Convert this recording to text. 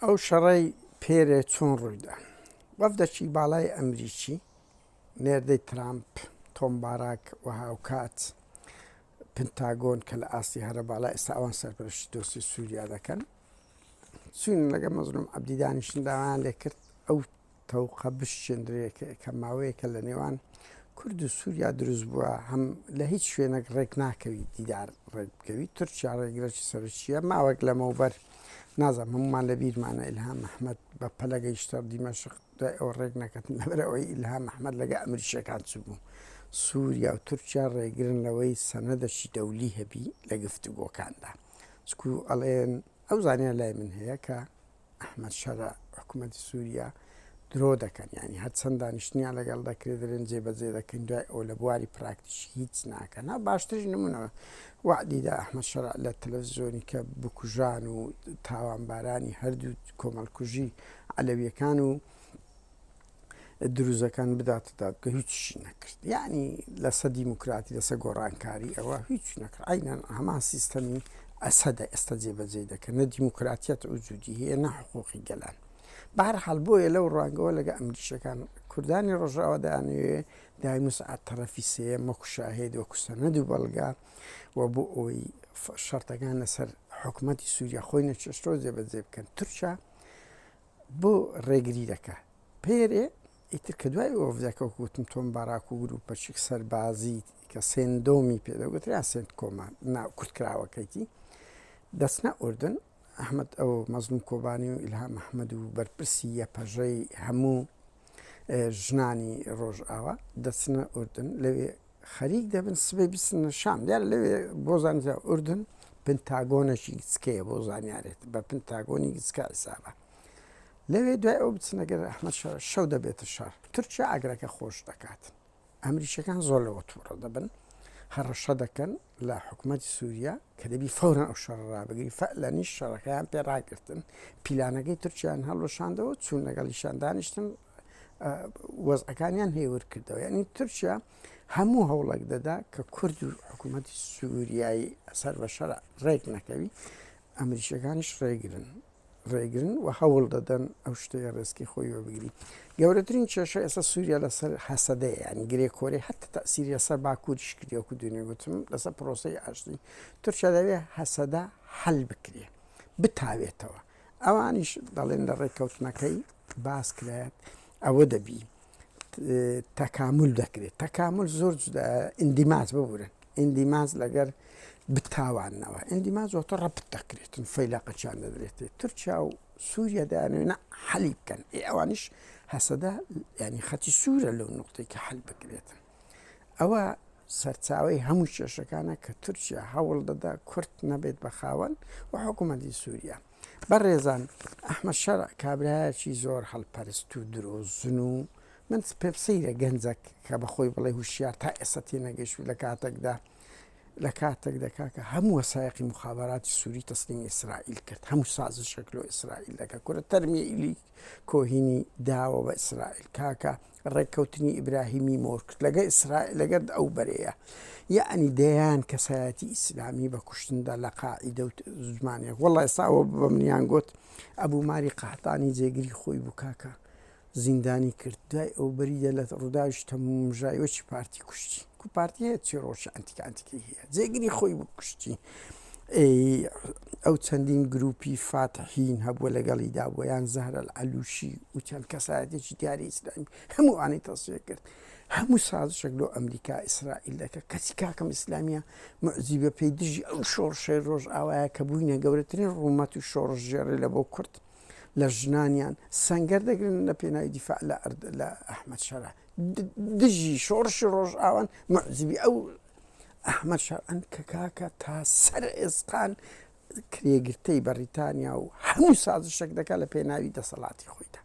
ئەو شەڕەی پێرێ چۆن ڕوویدا؟ وەفدەکی باڵای ئەمریکی، نێردەی ترامپ، تۆم باراک و هاوکات پنتاگۆن کە لە ئاستی هەرە باڵا ئێستا ئەوان سەرپەرشتی دۆسیەی سووریا دەکەن، چوون لەگەڵ مەزلوم عەبدی دانیشتن داوایان لێکرد ئەو تەوقە بشچێندرێ کە ماوەیەکە لە نێوان کورد و سووریا دروست بووە هەم لە هیچ شوێنێک ڕێک ناکەوی دیدار ڕێک بکەوی تورکیا ڕێگرەکی سەرەکیە ماوەک لەمەوبەر نازانم هەمومان لە بیرمانە ئیلهام ئەحمەد بە پەلە گەیشتە دیمەشق دوای ئەوە ڕێک نەکەتن لەبەر ئەوەی ئیلهام ئەحمەد لەگە ئەمریکیەکان چووبوو سووریا و تورکیا ڕێگرن لەوەی سەنەدەکی دەولی هەبی لە گفتوگۆکاندا چکو ئەڵێن ئەو زانیان لای من هەیە کە ئەحمەد شەرع، حکومەتی سووریا درۆ دەکەن، یانی هەرچەند دانیشتنیان لەگەڵ دەکرێت دەرێن جێبەجێ دەکەین دوای ئەوە لە بواری پراکتیکی هیچ ناکەن. ها باشترین نمونە وەعدی دا ئەحمەد شەرع لە تەلەفزیۆنی کە بکوژان و تاوانبارانی هەردوو کۆمەڵکوژی عەلەویەکان و دروزەکان بداتە دادگە هیچی نەکرد یعنی لەسەر دیموکراتی لەسەر گۆڕانکاری ئەوە هیچ نەکرد عینەن هەمان سیستەمی ئەسەدە ئێستا جێبەجێ دەکەن نە دیموکراتیەت وجودی هەیە نە حقوقی گەلان بەهەرحاڵ بۆیە لەو ڕوانگەوە لەگە ئەمریکیەکان کوردانی ڕۆژئاوا دەیانەوێ دایم سەعات تەرەفی سێیەم وەکو شاهێد وەکو سەنەد و بەڵگە و بۆ ئەوەی شەرتەکان لەسەر حکوومەتی سووریا خۆی نەچێشتەوە جێبەجێ بکەن تورکیا بۆ ڕێگری دەکا پێرێ ئیتر کە دوای وەفدەکە وەکو وتم تۆم باراک و گروپەچیک سەربازی کە سێندۆمی پێ دەگوترا یان سێنت کۆما ناو کورتکراوەکەیتی دەچنە ئوردن ئەحمەد ئەو مەزلوم کۆبانی و ئیلهام ئەحمەد و بەرپرسی یەپەژەی هەموو ژنانی ڕۆژئاوا دەچنە ئوردن لەوێ خەریک دەبن سبەی بچنە شام دیارە لەوێ بۆ زانرا ئوردن پنتاگۆنێکی گچکەیە بۆ زانیارێت بە پنتاگۆنی گچکە حیسابە لەوێ دوای ئەو بچنە گەر ئەحمەد شەر شەو دەبێتە شەڕ تورکیا ئاگرەکە خۆش دەکات ئەمریکیەکان زۆر لەوە تووڕە دەبن هەڕەشە دەکەن لە حکوومەتی سووریا کە دەبی فەورەن ئەو شەڕ ڕابگری فەلەنیش شەڕەکەیان پێ ڕاگرتن پیلانەکەی تورکیان هەڵوەشاندەوە چوون لەگەڵیشان دانیشتن وەزعەکانیان هێور کردەوە یعنی تورکیا هەموو هەوڵێک دەدا کە کورد و حکوومەتی سووریایی سەر بە شەرع ڕێک نەکەوی ئەمریکیەکانیش ڕێگرن ڕێگرن و هەوڵ دەدەن ئەو شتەیە ڕێسکی خۆی وەبگری گەورەترین کێشە ئێستا سووریا لەسەر هەسەدەیە یعنی گرێ کۆرێ هەتا تەسیری لەسەر باکووریش کردی وەکو دوێنێ گوتم لەسەر پرۆسەی ئاشتی تورکیا دەوێ هەسەدە حەل بکرێ بتاوێتەوە ئەوانیش دەڵێن لە ڕێککەوتنەکەی باس کرایەت ئەوە دەبی تەکامل دەکرێت تەکامل زۆر جودا ئیندیماج ببورن ئیندیماج لەگەر بتاوانەوە ئیندیماج واتە ڕەبت دەکرێتن فەیلەقەچیان دەدرێتێ تورکیا و سووریا دەیانەوێت نا حەلی بکەن ئێ ئەوانیش هەسەدە ینی خەتی سوورە لەو نقطەی کە حەل بکرێتن ئەوە سەرچاوەی هەموو کێشەکانە کە تورکیا هەوڵ دەدا کورد نەبێت بە خاوەن و حکوومەتی سووریا. بەڕێزان ئەحمەد شەرع کابرایەکی زۆر هەڵپەرست و درۆزن و من پێم سەیرە گەنجەک کە بە خۆی بڵێ هوشیار تا ئێستا تێنەگەیشتوو لە کاتێکدا لە کاتێکدا کاکە هەموو وەسایقی مخابراتی سووری تەسلیمی ئیسرائیل کرد هەموو سازشێک لۆ ئیسرائیل دەکە کورە تەرمی ئیلی کۆهینی داوە بە ئیسرائیل کاکە ڕێککەوتنی ئیبراهیمی مۆر کرد لەگە ئیسرائیل لەگەر ئەو بەرەیە یەعنی دەیان کەسایەتی ئیسلامی بە کوشتندا لە قاعیدە و زمانێک وەڵا ئێستا ئەوە بە منیان گوت ئەبوو ماری قەحتانی جێگری خۆی بوو کاکە زیندانی کرد دوای ئەو بەریدە لە ڕووداویش تەمومژای وەچی پارتی کوشتی کو پارتی هەیە چیڕۆکی ئەنتیکە ئەنتیکەی هەیە جێگری خۆی بوو کوشتی ئەو چەندین گروپی فاتحین هەبووە لەگەڵیدا بووە یان زەهرە العەلوشی و چەند کەسایەتێکی دیاری ئیسلامی هەموو ئەوانەی تەسفیە کرد هەموو سازشێک لۆ ئەمریکا ئیسرائیل دەکە کەچی کاکەم ئیسلامیە معجیبە پێی دژی ئەو شۆڕشەی ڕۆژئاوایە کە بووینە گەورەترین ڕوومەت و شۆڕشگێڕی لە بۆ کورد لە ژنانیان سەنگەر دەگرن لە پێناوی دیفاع لە لە ئەحمەد شەرع دژی شۆڕشی ڕۆژئاوان معجبی ئەو ئەحمەد شەرعن کە کاکە تا سەر ئێسقان کرێگرتەی بەڕیتانیا و هەموو سازشێک دەکات لە پێناوی دەسەڵاتی خۆیدا.